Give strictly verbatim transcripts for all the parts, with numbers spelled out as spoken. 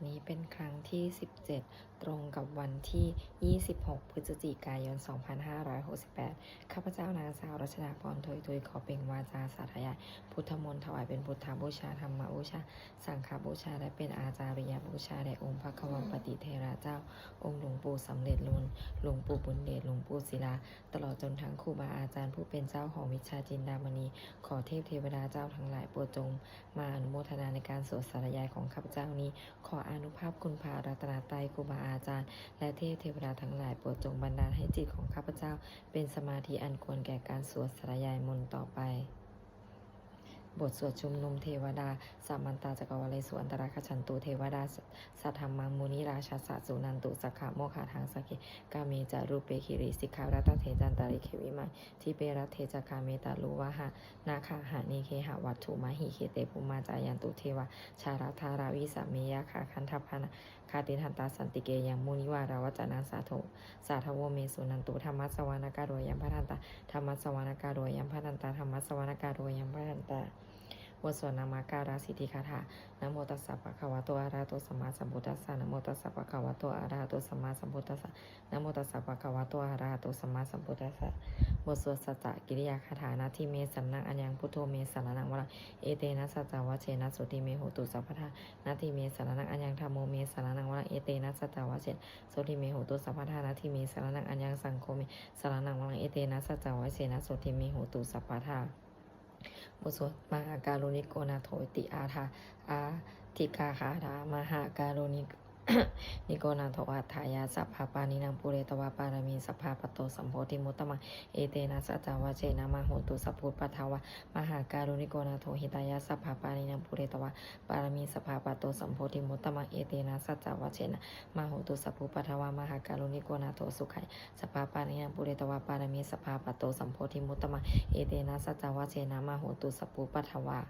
นี้เป็นครั้งที่ สิบเจ็ด ตรงกับวันที่ ยี่สิบหก พฤศจิกายน สองพันห้าร้อยหกสิบแปด ข้าพเจ้านางสาวรัชดาพร ถวยทุย ขอเปล่งวาจาสาธยายพุทธมนต์ ถวายเป็นพุทธบูชา ธรรมบูชา สังฆบูชา และเป็นอาจาริยบูชาแด่องค์พระควัมปติเถระเจ้า องค์หลวงปู่สำเร็จลุน หลวงปู่บุญเดช หลวงปู่ศิลา ตลอดจนทั้งครูบาอาจารย์ผู้เป็นเจ้าของวิชาจินดามณี ขอเทพเทวดาเจ้าทั้งหลายโปรดจงมาอนุโมทนาในการสวดสาธยายของข้าพเจ้านี้ ขออานุภาพคุณพระรัตนตรัย ครูบาอาจารย์ และเทพเทวดาทั้งหลายโปรดจงบันดาลให้จิตของข้าพเจ้า เป็นสมาธิอันควรแก่การสวดสาธยายมนต์ต่อไป บทสวดชุมนุมเทวดา Samantā cakkavāḷesu atrāgacchantu devatā, saddhammaṃ munirājassa suṇantu saggamokkhadaṃ. Sagge kāme ca rūpe girisikharataṭe cantalikkhe vimāne, dīpe raṭṭhe ca gāme taruvanagahane gehavatthumhi khette, bhummā cāyantu devā jalathalavisame yakkhagandhabbanāgā, tiṭṭhantā santike yaṃ munivaravacanaṃ sādhaво me suṇantu. Dhammassavanakālo ayam bhadantā, dhammassavanakālo ayam bhadantā, dhammassavanakālo ayam bhadantā. บทสวดนมการสิทธิคาถา Namo tassa bhagavato arahato sammāsambuddhassa. Namo tassa bhagavato arahato sammāsambuddhassa. Namo tassa bhagavato arahato sammāsambuddhassa. บทสวดสัจจกิริยาคาถา Natthi me saraṇaṃ aññaṃ, buddho me saraṇaṃ varaṃ, etena saccavajjena sotthi me hotu sabbadā. Natthi me saraṇaṃ aññaṃ, dhammo me saraṇaṃ varaṃ, etena saccavajjena sotthi me hotu sabbadā. Natthi me saraṇaṃ aññaṃ, saṅgho me saraṇaṃ varaṃ, etena saccavajjena sotthi me hotu sabbadā. บทสวดมหาการุณิโกนาโถติอาถา อาทิกาคาถา Mahākāruṇiko nātho atthāya sabbapāṇinaṃ, pūretvā pāramī sabbā patto sambodhimuttamaṃ, etena saccavajjena mā hontu sabbupaddavā. Mahākāruṇiko nātho hitāya sabbapāṇinaṃ, pūretvā pāramī sabbā patto sambodhimuttamaṃ, etena saccavajjena mā hontu sabbupaddavā. Mahākāruṇiko nātho sukhāya sabbapāṇinaṃ, pūretvā pāramī sabbā patto sambodhimuttamaṃ, etena saccavajjena mā hontu sabbupaddavā.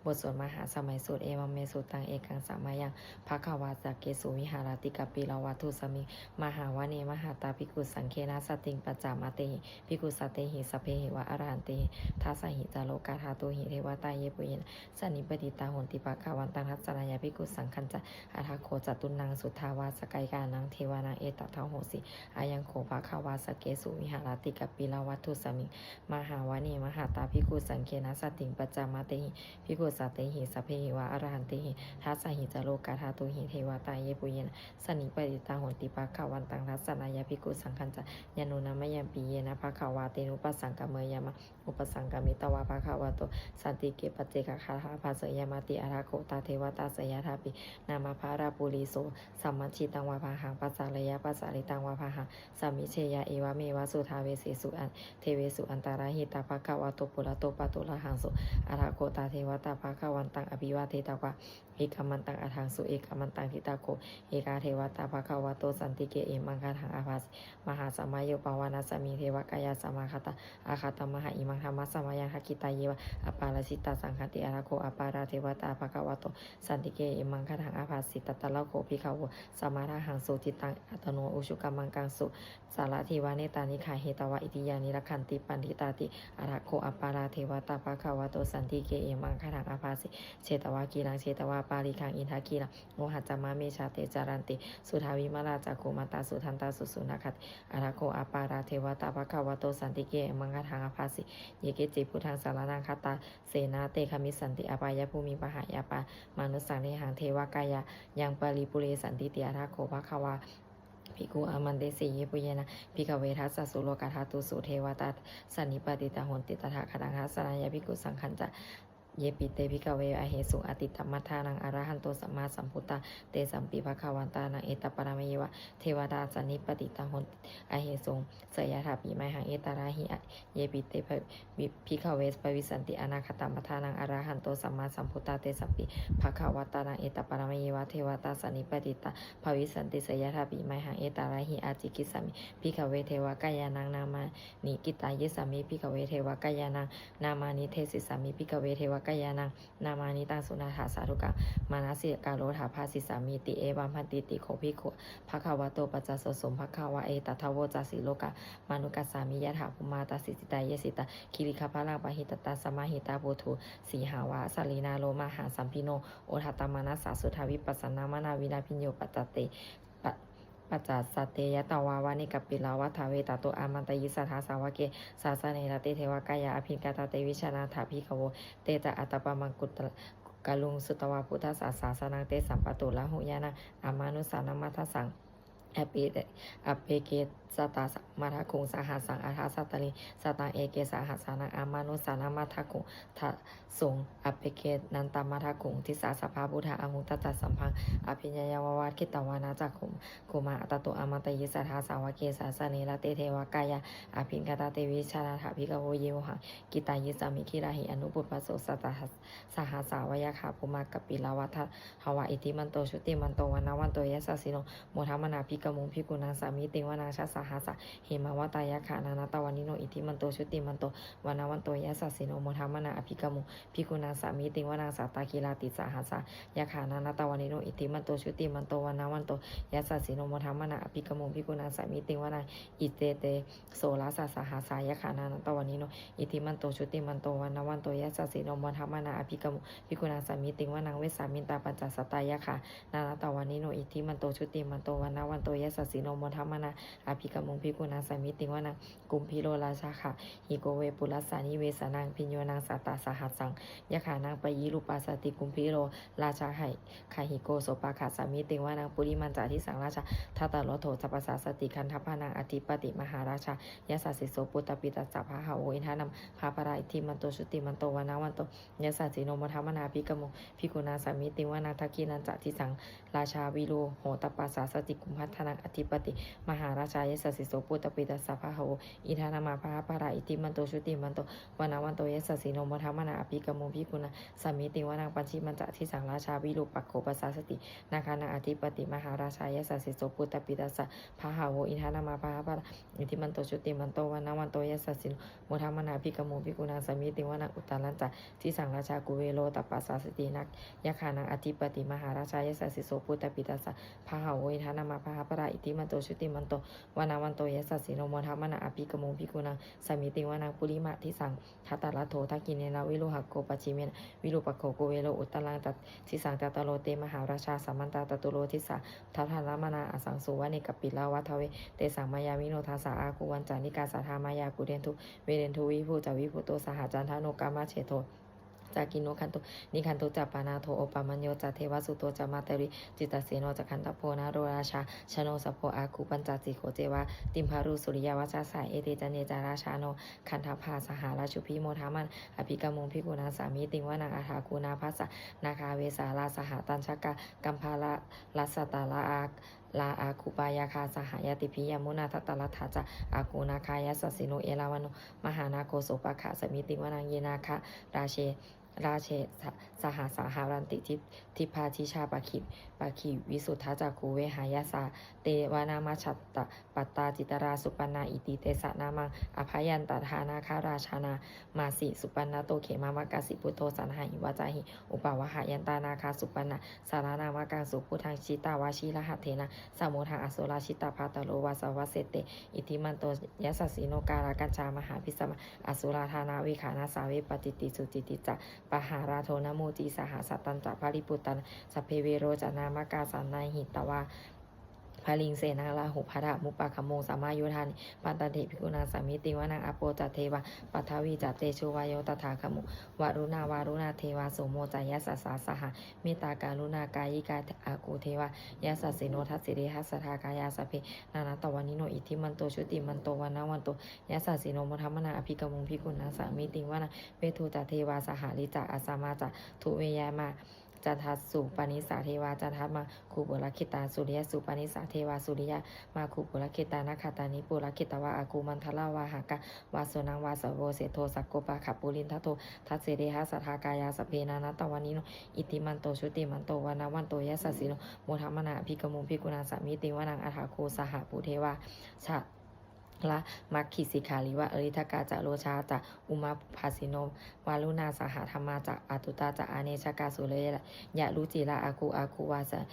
บทสวดมหาสมัยสูตร Evaṃ me sutaṃ. Ekaṃ samayaṃ bhagavā sakkesu viharati kapilavatthusmiṃ mahāvane mahatā bhikkhusaṅghena saddhiṃ pañcamattehi bhikkhusatehi sabbeheva arahantehi. Dasahi ca lokadhātūhi devatā yebhuyyena sannipatitā honti bhagavantaṃ dassanāya bhikkhusaṅghañca. Atha kho catunnaṃ suddhāvāsakāyikānaṃ devānaṃ etadahosi: Ayaṃ kho bhagavā sakkesu viharati kapilavatthusmiṃ mahāvane mahatā bhikkhusaṅghena saddhiṃ pañcamattehi bhikkhusatehi sabbeheva arahantehi. Dasahi ca lokadhātūhi devatā yebhuyyena sannipatitā honti bhagavantaṃ dassanāya bhikkhusaṅghañca. Yannūna mayampi yena bhagavā tenupasaṅkameyyāma, upasaṅkamitvā bhagavato santike paccekagāthā bhāseyyāmāti. Atha kho tā devatā seyyathāpi nāma balavā puriso sammiñjitaṃ vā bāhaṃ pasāreyya, pasāritaṃ vā bāhaṃ sammiñjeyya, evameva suddhāvāsesu devesu antarahitā bhagavato purato pāturahaṃsu. Atha kho tā devatā bhagavantaṃ abhivādetvā ekamantaṃ aṭṭhaṃsu. Ekamantaṃ ṭhitā kho ekā devatā bhagavato santike imaṃ gāthaṃ abhāsi: Mahāsamayo pavanasmiṃ, devakāyā samāgatā, āgatamha imaṃ dhammasamayaṃ, dakkhitāyeva aparājitasaṅghanti. Atha kho aparā devatā bhagavato santike imaṃ gāthaṃ abhāsi: Tatra kho bhikkhavo samādahaṃsu, cittaṃ attano ujukamakaṃsu, sārathīva nettāni gahetvā, indriyāni rakkhanti paṇḍitāti. Atha kho aparā devatā bhagavato santike imaṃ gāthaṃ abhāsi: Chetvā khīlaṃ chetvā palighaṃ, indakhīlaṃ ohaccamanejā, te caranti suddhā vimalā, cakkhumatā sudantā susunāgāti. Atha kho aparā devatā bhagavato santike imaṃ gāthaṃ abhāsi: Ye keci buddhaṃ saraṇaṃ gatāse, na te gamissanti apāyabhūmiṃ, pahāya pāpamanussāvehaṃ, devakāyaṃ paripūressantīti. Atha kho bhagavā bhikkhū āmantesi: Yebhuyyena bhikkhave dasasu lokadhātūsu devatā sannipatitā honti tathāgataṃ dassanāya bhikkhusaṅghañca. Yepi te bhikkhave ahesuṃ atītamaddhānaṃ arahanto sammāsambuddhā, tesampi bhagavantānaṃ etaparamāyeva devatā sannipatitā honti ahesuṃ seyyathāpi mayhaṃ etarahi. Yepi te bhikkhave bhavissanti anāgatamaddhānaṃ arahanto sammāsambuddhā, tesampi bhagavantānaṃ etaparamāyeva devatā sannipatitā bhavissanti seyyathāpi mayhaṃ etarahi. Ācikkhissāmi bhikkhave devakāyānaṃ nāmāni, kittayissāmi bhikkhave devakāyānaṃ nāmāni, desissāmi bhikkhave devakā devakāyānaṃ nāmāni taṃ suṇātha sādhukaṃ manasikarotha bhāsissāmīti. Evaṃ bhanteti kho bhikkhū bhagavato paccassosuṃ. Bhagavā etadavoca: Silokamanukassāmi yattha bhummā tadassitā. Ye sitā girigabbharaṃ pahitattā samāhitā, puthū sīhāva sallīnā lomahaṃsābhisambhuno. Odātamanasā suddhā vippasannamanāvilā bhiyyo pañcasate pa- pañcasate ñatvā vane kāpilavatthave. Tato āmantayi satthā sāvake sāsane rate devakāyā abhikkantā te vijānātha bhikkhavo. Te ca ātappamakaruṃ sutvā buddhassa sāsanaṃ. Tesampāturahu ñāṇaṃ amanussāna manasā appe- appeke satamaddakkhuṃ sahassaṃ atha sattariṃ. Sataṃ eke sahassānaṃ amanussānamaddasuṃ. Dasuṃ appekenantamaddakkhuṃ disā sabbā phuṭā ahuṃ. Tañca sabbaṃ abhiññāya vavakkhitvāna cakkhumā tato āmantayi satthā sāvake sāsane rate devakāyā abhikkantā te vijānātha bhikkhavo. Ye vohaṃ kittayissāmi girāhi anupubbaso sattasahassā va yakkhā bhummā kāpilavatthavā iddhimanto jutimanto vaṇṇavanto yasassino modamānā abhikkāmuṃ bhikkhūnaṃ samitiṃ vanaṃ. Chasahassā hemavatā yakkhā nānattavaṇṇino iddhimanto jutimanto vaṇṇavanto yasassino modamānā abhikkāmuṃ bhikkhūnaṃ samitiṃ vanaṃ. Sātāgirā tisahassā yakkhā nānattavaṇṇino iddhimanto jutimanto vaṇṇavanto yasassino modamānā abhikkāmuṃ bhikkhūnaṃ samitiṃ vanaṃ. Iccete soḷasasahassā yakkhā nānattavaṇṇino iddhimanto jutimanto vaṇṇavanto yasassino modamānā abhikkāmuṃ bhikkhūnaṃ samitiṃ vanaṃ. Vessāmittā pañcasatā yakkhā nānattavaṇṇino iddhimanto jutimanto vaṇṇavanto yasassino modamānā abhikkāmuṃ bhikkhūnaṃ samitiṃ vanaṃ. Kumbhīro rājagahiko vepullassa nivesanaṃ bhiyyo naṃ satasahassaṃ yakkhānaṃ payirupāsati. Kumbhīro rājagahiko sopāga samitiṃ vanaṃ. Purimañca disaṃ rājā dhataraṭṭho tappasāsati. Gandhabbānaṃ ādhipati mahārājā yasassi so. Puttāpi tassa bahavo indanāmā mahabbalā iddhimanto jutimanto vaṇṇavanto yasassino modamānā abhikkāmuṃ bhikkhūnaṃ samitiṃ vanaṃ. Dakkhiṇañca disaṃ rājā virūḷho tappasāsati. Kumbhaṇḍānaṃ ādhipati mahārājā yasassi so. Puttāpi tassa bahavo indanāmā mahabbalā iddhimanto jutimanto vaṇṇavanto yasassino modamānā abhikkāmuṃ bhikkhūnaṃ samitiṃ vanaṃ. Pacchimañca disaṃ rājā virūpakkho pasāsati. Nāgānaṃ ādhipati mahārājā yasassi so. Puttāpi tassa bahavo indanāmā mahabbalā iddhimanto jutimanto vaṇṇavanto yasassino modamānā abhikkāmuṃ bhikkhūnaṃ samitiṃ vanaṃ. Uttarañca disaṃ rājā kuvero tappasāsati. Yakkhānaṃ ādhipati mahārājā yasassi so. Puttāpi tassa bahavo indanāmā mahabbalā iddhimanto jutimanto vaṇṇavanto yasassino modamānā abhikkāmuṃ bhikkhūnaṃ samitiṃ vanaṃ. Purimadisaṃ dhataraṭṭho dakkhiṇena virūḷhako pacchimena virūpakkho kuvero uttarañca disaṃ. Cattāro te mahārājā samantā caturo disā daddallamānā asaṃsu vane kāpilavatthave. Tesaṃ māyāvino dāsā āgū vañcanikā saṭhā māyā kuṭeṇḍu veṭeṇḍu viṭū ca viṭuṭo saha candano kāmaseṭṭho ca kinnughaṇḍu nighaṇḍu ca panādo opamañño ca devasūto ca mātali cittaseno ca gandhabbo naḷo rājā janosabho āgū pañcasikho ceva timbarū suriyavacchasā ete caññe ca rājāno gandhabbā saha rājubhi modamānā abhikkāmuṃ bhikkhūnaṃ samitiṃ vanaṃ. Athāgū nābhasā nāgā vesālā sahatacchakā kambalassatarā āgū pāyāgā saha ñātibhi. Yāmunā dhataraṭṭhā ca āgū nāgā yasassino erāvaṇo mahānāgo sopāga samitiṃ vanaṃ. Ye nāgarāje rāje sahasā haranti dibbā dijā pakkhi visuddhacakkhū vehāyasā te vanamajjhapattā citrā supaṇṇā iti tesa nāmaṃ. Abhayantadā nāgarājānamāsi supaṇṇato khemamakāsi buddho saṇhāhi vācāhi upavhayantā nāgā supaṇṇā saraṇamakaṃsu buddhaṃ. Jitā vajirahatthena samuddaṃ asurā sitā bhātaro vāsavassete iddhimanto yasassino. Kālakañjā mahābhismā asurā dānaveghasā vepacitti sucitti ca pahārādo namucī saha satañca baliputtānaṃ. Sabbe verocanāmakā sannayhitvā baliṃ senaṃ rāhubhaddamupāgamuṃ samayodāni bhaddante bhikkhūnaṃ samitiṃ vanaṃ. Āpo ca devā paṭhavī ca tejo vāyo tadāgamuṃ varuṇā vāruṇā devā somo ca yasasā saha mettākaruṇākāyikā āgū devā yasassino. Dasete dasadhā kāyā sabbe nānattavaṇṇino iddhimanto jutimanto vaṇṇavanto yasassino modamānā abhikkāmuṃ bhikkhūnaṃ samitiṃ vanaṃ. Veṇḍū ca devā sahalī ca asamā ca duve yamā candassūpanisā devā candamāgū purakkhitā. Suriyassūpanisā devā suriyamāgū purakkhitā. Nakkhattāni purakkhitvā āgū mandavalāhakā vāsanaṃ vāsavo seṭṭho sakkopāga purindado. Dasete dasadhā kāyā sabbe nānattavaṇṇino iddhimanto jutimanto vaṇṇavanto yasassino modamānā abhikkāmuṃ bhikkhūnaṃ samitiṃ vanaṃ. Athāgū sahabhū devā sa maṅgalamakkhe. Sikkhāriva ariṭṭhakā ca rojā ca ummāpupphanibhāsino, varuṇā sahadhammā ca accutā ca anejakā sūleyyarucirā āgū āgū vāsa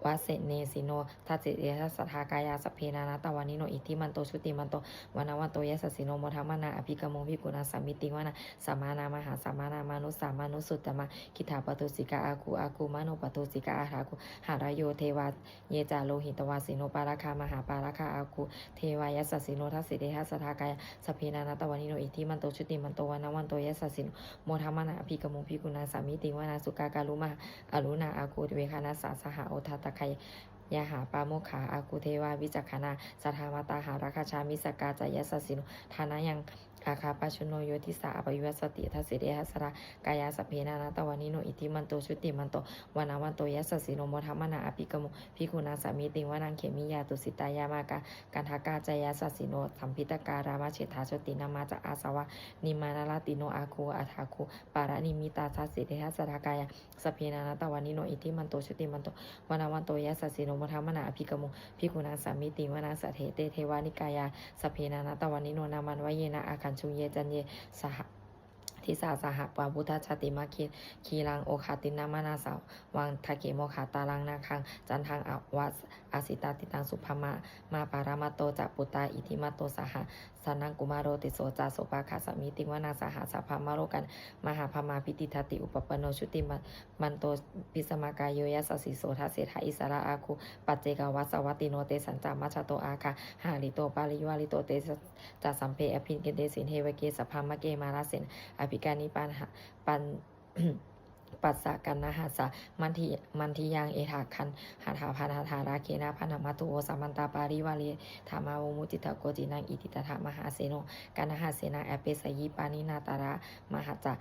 vasennesino. Dasete dasadhā kāyā sabbe nānattavaṇṇino, iddhimanto jutimanto vaṇṇavanto yasassino, modamānā abhikkāmuṃ bhikkhūnaṃ samitiṃ vanaṃ. Samānā mahāsamānā mānusā mānusuttamā, khiḍḍāpadūsikā āgū āgū manopadūsikā, athāgū harayo devā ye ca lohitavāsino, pāragā mahāpāragā āgū devā yasassino. Dasete dasadhā kāyā sabbe nānattavaṇṇino, iddhimanto jutimanto vaṇṇavanto yasassino, modamānā abhikkāmuṃ bhikkhūnaṃ samitiṃ vanaṃ. Sukkā karumhā aruṇā āgū veghanasā saha, odātagayhā pāmokkhā āgū devā vicakkhaṇā, sadāmattā hāragajā missakā ca yasassino. Thanayaṃ āgā pajjunno yo disā abhivassati, dasete dasadhā kāyā sabbe nānattavaṇṇino, iddhimanto jutimanto vaṇṇavanto yasassino, modamānā abhikkāmuṃ bhikkhūnaṃ samitiṃ vanaṃ. Khemiyā tusitā yāmā kaṭṭhakā ca yasassino, lambitakā lāmaseṭṭhā jotināmā ca āsavā, nimmānaratino āgū athāgū paranimmitā. Dasete dasadhā kāyā sabbe nānattavaṇṇino, iddhimanto jutimanto vaṇṇavanto yasassino, modamānā abhikkāmuṃ bhikkhūnaṃ samitiṃ vanaṃ. Saṭṭhete devanikāyā sabbe nānattavaṇṇino, nāmanvayena āgañchuṃ ye caññe saha disā saha. Pavutthajātimakkhīlaṃ oghatiṇṇamanāsavaṃ, dakkhemoghataraṃ nāgaṃ candaṃva asitātitaṃ. Subrahmā paramatto ca puttā iddhimato saha, sanaṅkumāro tisso ca sopāga samitiṃ vanaṃ. Sahassaṃ brahmalokānaṃ mahābrahmābhitiṭṭhati, upapanno jutimanto bhismākāyo yasassi so. Dasettha issarā āgū paccekavasavattino, tesañca majjhato āgā hārito parivārito. Te ca sabbe abhikkante sinde viveke sabrahmake, mārasenā abhikkāmi passa kaṇhassa mandiyaṃ. Etha gaṇhatha bandhatha rāgena baddhamatthu vo, samantā parivāretha mā vo muñcittha koci naṃ. Iti tattha mahāseno kaṇhasenaṃ apesayi, pāṇinā talamāhacca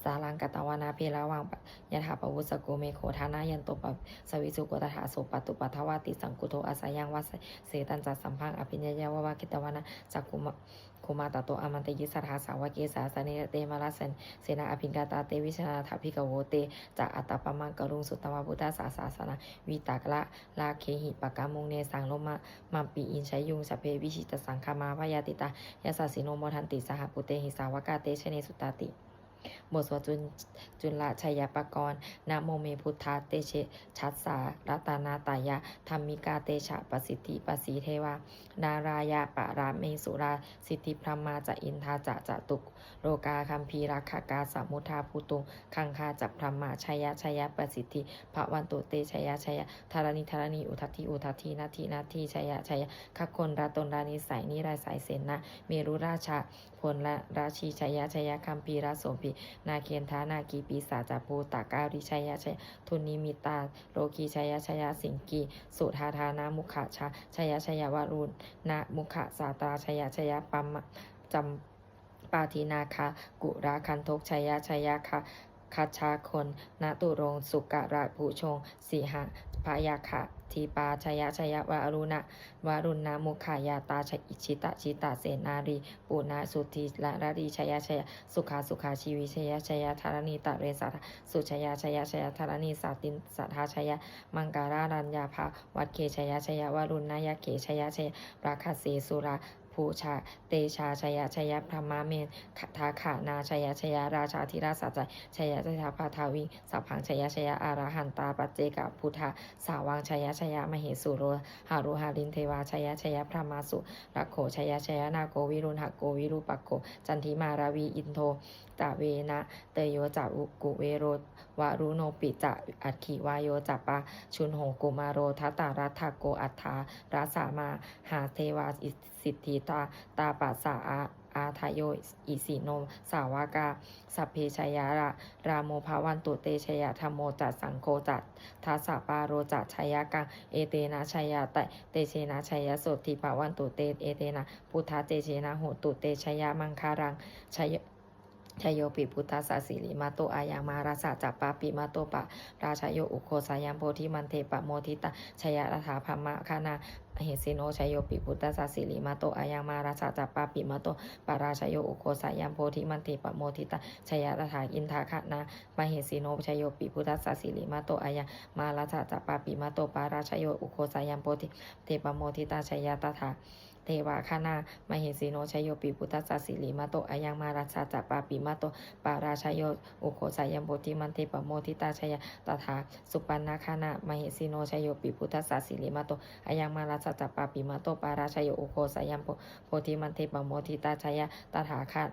saraṃ katvāna bheravaṃ. Yathā pāvussako megho thanayanto savijjuko, tadā so paṭibhaṅgā paccekavasavattino. Saṅkuddho asayaṃvase tañca sabbaṃ abhiññāya vavakkhitvāna cakkhumā, bhummā tado āmantayi satthā sāvake sāsane rate. Mārasenā abhikkantā te vijānātha bhikkhavo, te ca ātappamakaruṃ sutvā buddhassa sāsanaṃ. Vītarāgehi pakkāmuṃ nesaṃ lomampi iñjayuṃ, sabbe vijitasaṅgāmā bhayātītā yasassino, modanti saha bhūtehi sāvakā te janesutāti. บทสวดจุลชัยปกรณ์ Namo me buddhatejasā ratanattayadhammikā, tejapasiddhi pasīdevā nārāyaparamesurā, siddhibrahmā ca indā ca catulokā gambhīrakkhakā, samuddā bhūtuṃ gaṅgā ca brahmā, jaya jaya pasiddhi bhavantu te. Jaya jaya dharaṇi dharaṇī udadhi udadhī nadi nadī, jaya jaya gaganalatantulanī sainí rajai senā merurājabala rājī, jaya jaya gambhīrasombhī nāgendanāgī pisāca bhūtakālī, jaya jaya dunnimittarogī, jaya jaya siṅgīsudādānamukhajā, jaya jaya varuṇṇamukhasātrā, jaya jaya pama cam pādināgakulagantho, jaya jaya gajagannaturaṅga sukarabhujaṅga sīhabyagghadīpā, jaya jaya varuṇṇa varuṇṇamukhayātrā, jita jita senārī punasuddhi naradī, jaya jaya sukhā sukhā jīvī, jaya jaya dharaṇītale sadā sujayā, jaya jaya dharaṇī sāntin sadā, jaya maṅkarājaraññā bhavagge, jaya jaya varuṇṇayakkhe, jaya jaya rakkhase surā bhujatejā, jaya jaya brahmamendagaṇā, jaya jaya rājādhirāja sājjaya, jaya jaya paṭhaviṃ sabbaṃ, jaya jaya arahantā paccekabuddhasāvaṃ, jaya jaya mahesuro haro harindevā, jaya jaya brahmā surakkho, jaya jaya nāgo viruḷhako virūpakkho candimā ravi, indo ca venateyyo ca kuvero varuṇopi ca, aggi vāyo ca pājuṇho kumāro dhataraṭṭhako, aṭṭhārasa mahādevā siddhitāpasaādayo isino sāvakā sabbe jaya rāmo bhavantu te. Jayadhammo ca saṅgho ca dasapālo ca jayakaṃ, etena jayatejena jayasotthī bhavantu te. Etena buddhatejena hotu te jayamaṅgalaṃ. Jayo jayopi buddhassa sirīmato ayaṃ, mārassa ca pāpimato parājayo, ugghosayaṃ bodhimaṇḍe pamoditā, jaya tadā brahmagaṇā mahesino jayopi buddhassa sirīmato ayaṃ mārassa ca pāpimato parājayo ugghosayuṃ bodhimaṇḍe pamoditā jaya tadā indagaṇā mahesino jayopi buddhassa sirīmato ayaṃ mārassa ca pāpimato parājayo ugghosayuṃ bodhimaṇḍe pamoditā jaya tadā devagaṇā mahesino jayopi buddhassa sirīmato ayaṃ mārassa ca pāpimato parājayo ugghosayuṃ bodhimaṇḍe pamoditā jaya tadā supaṇṇagaṇā mahesino jayopi buddhassa sirīmato ayaṃ mārassa ca pāpimato parājayo ugghosayuṃ bodhimaṇḍe pamoditā jaya tadā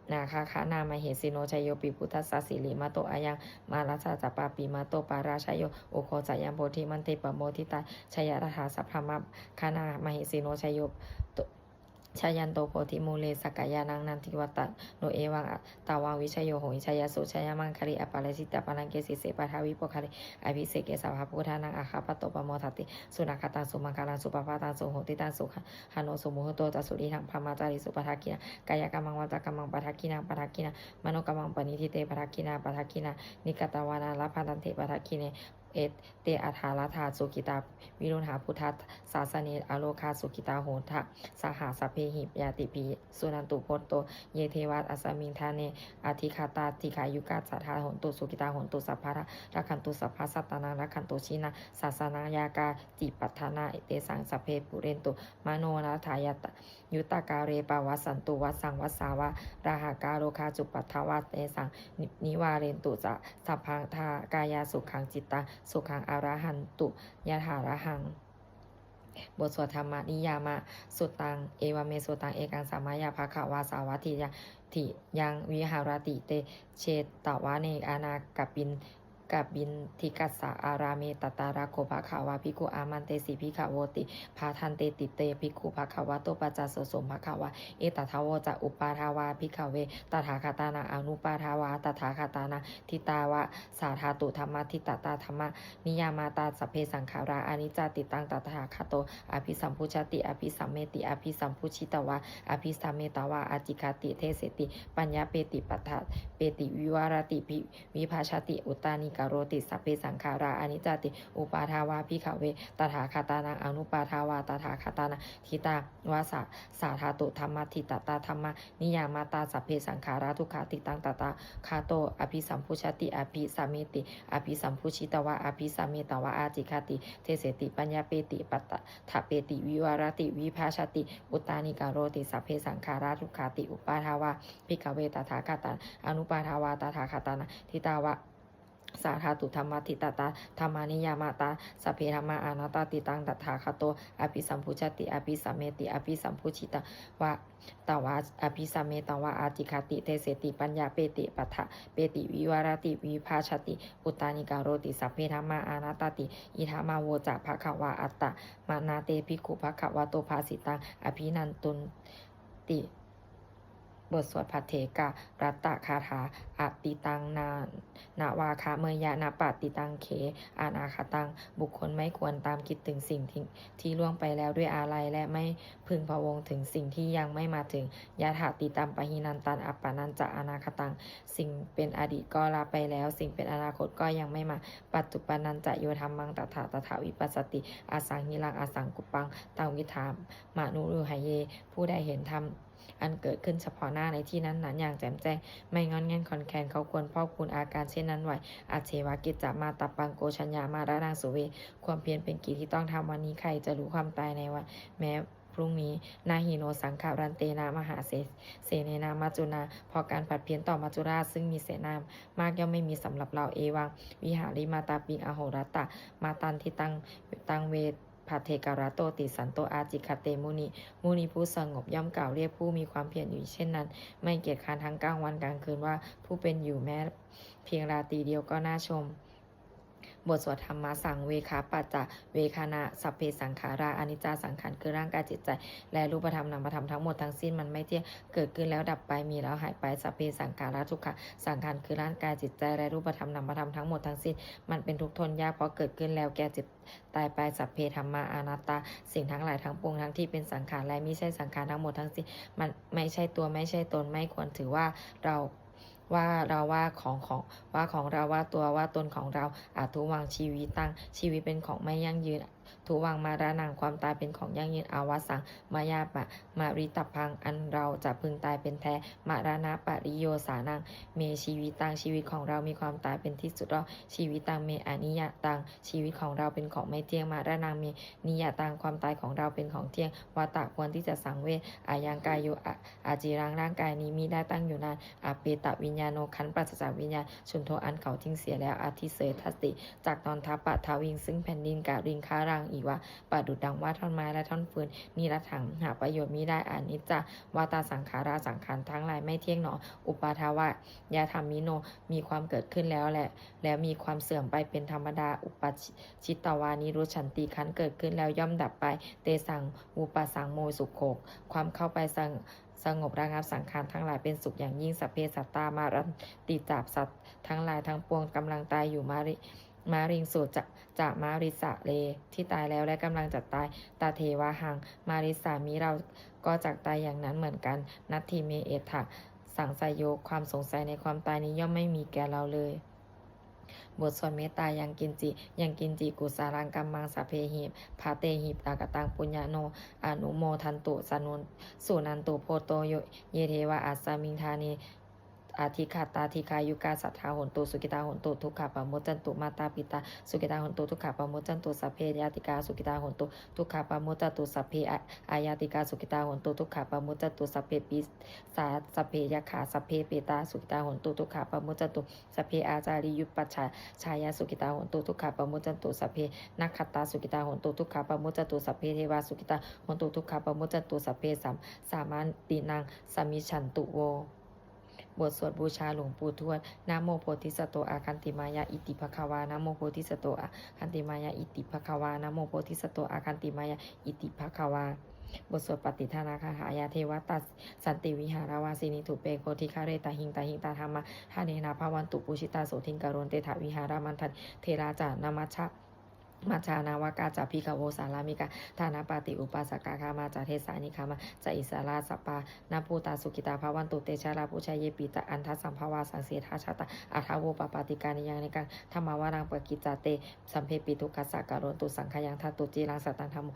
nāgagaṇā mahesino jayopi buddhassa sirīmato ayaṃ mārassa ca pāpimato parājayo ugghosayuṃ bodhimaṇḍe pamoditā jaya tadā sabrahmagaṇā mahesino jayo jayanto bodhimūle sakyānaṃ nandivaḍḍhano evaṃ tvaṃ vijayo hohi jayassu jayamaṅgale aparājitapallaṅke sīse paṭhavipokkhare abhiseke sabbabuddhānaṃ aggappatto pamodati. Sunakkhattaṃ sumaṅgalaṃ supabhātaṃ suhuṭṭhitaṃ sukhaṇo sumuhutto ca suyiṭṭhaṃ brahmacārisu padakkhiṇaṃ kāyakammaṃ vācākammaṃ padakkhiṇaṃ padakkhiṇaṃ manokammaṃ paṇidhī te padakkhiṇā padakkhiṇāni katvāna labhantatthe padakkhiṇe. Ete atthaladdhā sukhitā viruḷhā buddhasāsane arogā sukhitā hotha saha sabbehi ñātibhi. Suṇantu bhonto ye devā asmiṃ ṭhāne adhigatā dīghāyukā sadā hontu sukhitā hontu sabbadā rakkhantu sabbasattānaṃ rakkhantu jinasāsanaṃ. Yā kāci patthanā tesaṃ sabbe pūrentu manorathā yuttakāle pavassantu vassaṃ vassā valāhakā rogā cupaddavā tesaṃ nivārentu ca sabbadā kāyasukhaṃ cittasukhaṃ arahantu yathārahaṃ. บทสวดธรรมนิยามสุตตัง Evaṃ me sutaṃ. Ekaṃ samayaṃ bhagavā sāvatthiyaṃ viharati jetavane anāthapiṇḍikassa ārāme. Tatra kho bhagavā bhikkhū āmantesi bhikkhavoti. Bhadanteti te bhikkhū bhagavato paccassosuṃ. Bhagavā etadavoca. Uppādā vā bhikkhave tathāgatānaṃ anuppādā vā tathāgatānaṃ ṭhitāva sā dhātu dhammaṭṭhitatā dhammaniyāmatā sabbe saṅkhārā aniccāti. Taṃ tathāgato abhisambujjhati abhisameti abhisambujjhitvā abhisametvā ācikkhati deseti paññapeti paṭṭhapeti vivarati vibhajati uttānīkaroti sabbe saṅkhārā aniccāti. Uppādā vā bhikkhave tathāgatānaṃ anuppādā vā tathāgatānaṃ ṭhitāva sā dhātu dhammaṭṭhitatā dhammaniyāmatā sabbe saṅkhārā dukkhāti. Taṃ tathāgato abhisambujjhati abhisameti abhisambujjhitvā abhisametvā ācikkhati deseti paññapeti paṭṭhapeti vivarati vibhajati uttānīkaroti sabbe saṅkhārā dukkhāti. Uppādā vā bhikkhave tathāgatānaṃ anuppādā vā tathāgatānaṃ ṭhitāva sā dhātu dhammaṭṭhitatā dhammaniyāmatā sabbe dhammā anattāti. Taṃ tathāgato abhisambujjhati abhisameti abhisambujjhitvā abhisametvā ācikkhati deseti paññapeti paṭṭhapeti vivarati vibhajati uttānīkaroti sabbe dhammā anattāti. Idamavoca bhagavā. Attamanā te bhikkhū bhagavato bhāsitaṃ abhinandunti. บทสวดภัทเทกรัตตคาถา Atītaṃ nānvāgameyya nappaṭikaṅkhe anāgataṃ. บุคคลไม่ควรตามคิดถึงสิ่งที่ที่ล่วงไปแล้วด้วยอาลัย และไม่พึงพะวงถึงสิ่งที่ยังไม่มาถึง Yadatītampahīnantaṃ appattañca anāgataṃ. สิ่งเป็นอดีตก็ละไปแล้ว สิ่งเป็นอนาคตก็ยังไม่มา Paccuppannañca yo dhammaṃ tattha tattha vipassati, asaṃhiraṃ asaṅkuppaṃ taṃ viddhā manubrūhaye. ผู้ใดเห็นธรรมอันเกิดขึ้นเฉพาะหน้าในที่นั้นๆ อย่างแจ่มแจ้ง ไม่ง่อนแง่นคลอนแคลน เขาควรพอกพูนอาการเช่นนั้นไว้ Ajjeva kiccamātappaṃ ko jaññā maraṇaṃ suve. ความเพียรเป็นกิจที่ต้องทำวันนี้ ใครจะรู้ความตายในวันแม้พรุ่งนี้ Na hi no saṅgarantena mahāsenena maccunā. เพราะการผัดเพี้ยนต่อมัจจุราชซึ่งมีเสนามากย่อมไม่มีสำหรับเรา Evaṃ vihārimātāpiṃ ahorattamatanditaṃ taṃ ve bhaddekarattoti santo ācikkhate muni. มุนีผู้สงบย่อมกล่าวเรียกผู้มีความเพียรอยู่เช่นนั้น ไม่เกียจคร้านทั้งกลางวันกลางคืนว่า ผู้เป็นอยู่แม้เพียงราตรีเดียวก็น่าชม บทสวดธัมมสังเวคปัจจเวกขณะ Sabbe saṅkhārā aniccā. สังขารคือร่างกายจิตใจ และรูปธรรมนามธรรมทั้งหมดทั้งสิ้นมันไม่เที่ยง เกิดขึ้นแล้วดับไป มีแล้วหายไป Sabbe saṅkhārā dukkhā. สังขารคือร่างกายจิตใจ และรูปธรรมนามธรรมทั้งหมดทั้งสิ้น มันเป็นทุกข์ทนยาก เพราะเกิดขึ้นแล้วแก่เจ็บตายไป Sabbe dhammā anattā. สิ่งทั้งหลายทั้งปวงทั้งที่เป็นสังขารและมิใช่สังขารทั้งหมดทั้งสิ้น มันไม่ใช่ตัวไม่ใช่ตน ไม่ควรถือว่าเรา ว่าเราว่าของของว่าของเราว่าตัวว่าตนของเรา Addhuvaṃ jīvitaṃ. ชีวิตเป็นของไม่ยั่งยืน dhuvaṃ maraṇaṃ ความตายเป็นของยั่งยืน avassaṃ mayā pa maritabbaṃ อันเราจะพึงตายเป็นแท้ maraṇapariyosānaṃ me jīvitaṃ ชีวิตของเรามีความตายเป็นที่สุดรอบ jīvitaṃ me aniyataṃ ชีวิตของเราเป็นของไม่เที่ยง maraṇaṃ me niyataṃ ความตายของเราเป็นของเที่ยง vata ควรที่จะสังเวช ayaṃ kāyo a- aciraṃ ร่างกายนี้มิได้ตั้งอยู่นาน apetaviññāṇo ครั้นปราศจากวิญญาณ chuḍḍho อันเขาทิ้งเสียแล้ว adhisessati จักนอนทับ paṭhaviṃ ซึ่งแผ่นดิน kaliṅgaraṃ iva ประดุจดังว่าท่อนไม้และท่อนฟืน niratthaṃ หาประโยชน์มิได้ aniccā vata saṅkhārā สังขารทั้งหลายไม่เที่ยงหนอ uppādavayadhammino มีความเกิดขึ้นแล้วแหละ แล้วมีความเสื่อมไปเป็นธรรมดา uppajjitvā nirujjhanti ครั้นเกิดขึ้นแล้วย่อมดับไป tesaṃ vūpasamo sukho ความเข้าไปสง- สงบระงับสังขารทั้งหลายเป็นสุขอย่างยิ่ง sabbe sattā maranti ca สัตว์ทั้งหลายทั้งปวงกำลังตายอยู่ mari mariṃsu ca ca marissare ที่ตายแล้วและกำลังจะตาย tathevāhaṃ marissāmi เราก็จักตายอย่างนั้นเหมือนกัน natthi me ettha saṃsayo ความสงสัยในความตายนี้ย่อมไม่มีแก่เราเลย บทสวดเมตตายังกินจิ ยังกินจิ kusalaṃ kammaṃ sabbehi katehi akataṃ puññaṃ no anumodantu sanu- suṇantu bhonto yo- ye devā asmiṃ ṭhāne adhigatā dīghāyukā sadā hontu sukhitā hontu dukkhā pamuccantu. Mātā pitā sukhitā hontu dukkhā pamuccantu. Sabbe ñātikā sukhitā hontu dukkhā pamuccantu. Sabbe a- aññātikā sukhitā hontu dukkhā pamuccantu. Sabbe pisā sabbe yakkhā sabbe petā sukhitā hontu dukkhā pamuccantu. Sabbe ācariyupajjhāyā sukhitā hontu dukkhā pamuccantu. Sabbe nakkhattā sukhitā hontu dukkhā pamuccantu. Sabbe devā sukhitā hontu dukkhā pamuccantu. Sabbe sam- sampattīnaṃ samijjhantu vo. บทสวดบูชาหลวงปู่ทวด Namo bodhisatto āgantimāya iti bhagavā. Namo bodhisatto āgantimāya iti bhagavā. Namo bodhisatto āgantimāya iti bhagavā. บทสวดปัตติทานาคาถา Yā devatā santi vihāravāsinī thūpe bodhighare tahiṃ tahiṃ tā dhammadānena bhavantu pūjitā sotthiṃ karontedha vihāramaṇḍale. Therā ca navakā ca bhikkhavo sārāmikā dānapatī upāsakā gāmā ca desā nigamā ca issarā sappāṇabhūtā sukhitā bhavantu. Te jalābujā yepi ca aṇḍasambhavā saṃsedajātā athavopapātikā niyaṃ nekaṃ dhammavaraṃ paṭicca te sabbepi dukkhassa karontu saṅkhayaṃ. Ṭhātu ciraṃ sataṃ dhammo